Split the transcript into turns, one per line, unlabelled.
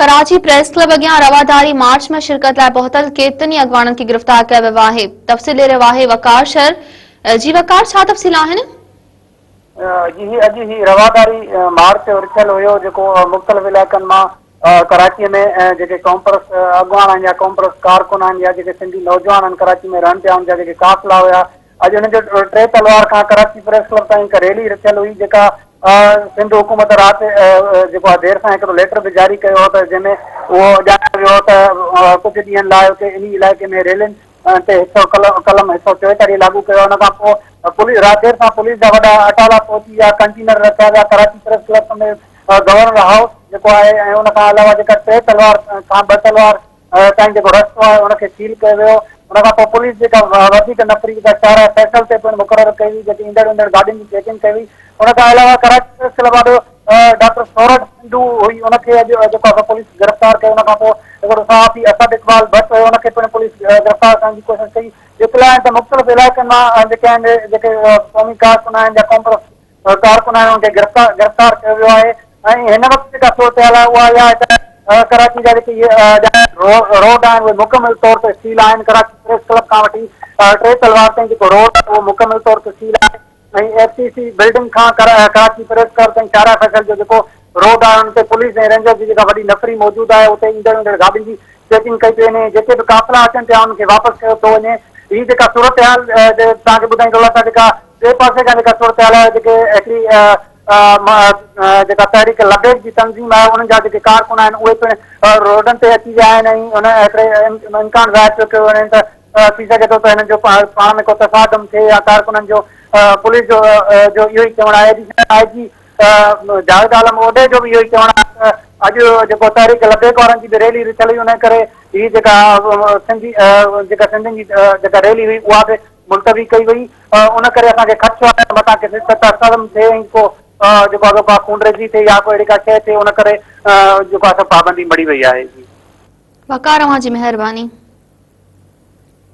Karachi press club اڳيان رواداري march ۾ شرڪت لاء پهتل ڪيترن ئي اڳواڻن کي گرفتار ڪيو ويو آهي. تفصيل ڏئي رهيو آهي وقار شر. جي وقار ڇا تفصيل آهن؟
جي هي اڄ هي رواداري مارچ رٿيل هيو جيڪو مختلف علائقن مان ڪراچي ۾ جيڪي قومپرست اڳواڻ آهن يا قومپرست ڪارڪن آهن يا جيڪي سنڌي نوجوان آهن ڪراچي ۾ رهن پيا ان جا جيڪي قافلا هيا اڄ انهن جو ٽي تلوار کان ڪراچي پريس ڪلب تائين هڪ ريلي رٿيل هئي جيڪا سنڌ حڪومت رات جيڪو آهي دير سان هڪڙو ليٽر به جاري ڪيو هو ته جنهن ۾ اهو ڄاڻايو ويو هو ته ڪجهه ڏينهن لاء اتي انهي علائقي ۾ ريلين تي حصو قلم حصو 44 لاڳو ڪيو ان کان پوء پوليس رات دير سان پوليس جا وڏا اٽالا پهچي ويا ڪنٽينر رکيا ويا ڪراچي پريس ڪلب سميت گورنر هائوس جيڪو آهي ۽ ان کان علاوه جيڪا ٽي تلوار کان ٻه تلوار تائين جيڪو رستو آهي ان کي سيل ڪيو ويو ان کان پوء پوليس جيڪا وڌيڪ نفري جيڪا شاهراهه فيصل تي پڻ مقرر ڪئي وئي جيڪي ايندڙ ويندڙ گاڏين جي چيڪنگ ڪئي وئي ان کان علاوه ڪراچي پريس ڪلب آڏو ڊاڪٽر سورٺ سنڌو هئي ان کي اڄ جيڪو آهي پوليس گرفتار ڪيو ان کان پوء هڪڙو صحافي اسد اقبال ڀٽ هيو ان کي پڻ پوليس گرفتار ڪرڻ جي ڪوشش ڪئي اطلاع آهن ته مختلف علائقن مان جيڪي آهن جيڪي قومي ڪارڪن آهن يا قومپرست ڪارڪن آهن انهن کي گرفتار ڪيو ويو آهي ۽ هن وقت جيڪا صورتحال آهي اها اها آهي ته ڪراچي جا جيڪي اهي روڊ آهن اهي مڪمل طور تي سيل آهن ڪراچي پريس ڪلب کان وٺي ٽي تلوار تائين جيڪو روڊ آهي اهو مڪمل طور تي سيل آهي ۽ ايف سي سي بلڊنگ کان ڪراچي پريس ڪلب تائين شاهراهه فيصل جو جيڪو روڊ آهي ان تي پوليس ۽ رينجرز جي جيڪا وڏي نفري موجود آهي اتي ايندڙ ويندڙ گاڏين جي چيڪنگ ڪئي پئي وڃي جيڪي به قافلا اچن پيا انهن کي واپس ڪيو پيو وڃي هي جيڪا صورتحال توهان کي ٻڌائيندو هلان ته جيڪا ٻئي پاسي کان جيڪا صورتحال آهي جيڪي هڪڙي جيڪا تحريڪ لبيڪ جي تنظيم آهي انهن جا جيڪي ڪارڪن آهن اهي پڻ روڊن تي اچي ويا آهن ۽ ان هڪڙي امڪان ظاهر پيو ڪيو وڃي ته ٿي سگهي ٿو ته هنن جو پاڻ ۾ ڪو تصادم ٿئي يا ڪارڪنن جو پوليس جو جو اهو ئي چوڻ آهي ايڊيشنل I جي جاويد عالم اوڍي جو به اهو ئي چوڻ آهي ته اڄ جيڪو تحريڪ لبيڪ وارن جي به ريلي رٿيل هئي ان ڪري هي جيڪا سنڌي جيڪا سنڌين جي جيڪا ريلي هئي اها به ملتوي ڪئي وئي ان ڪري اسان کي خدشو آهي ته متان ڪٿي تصادم ٿئي ۽ ڪو جيڪو آهي ڪا خونريزي ٿئي يا ڪو اهڙي ڪا شيء ٿئي ان ڪري جيڪو آهي سو پابندي مڙهي وئي آهي جي.
وقار اوهان جي مهرباني.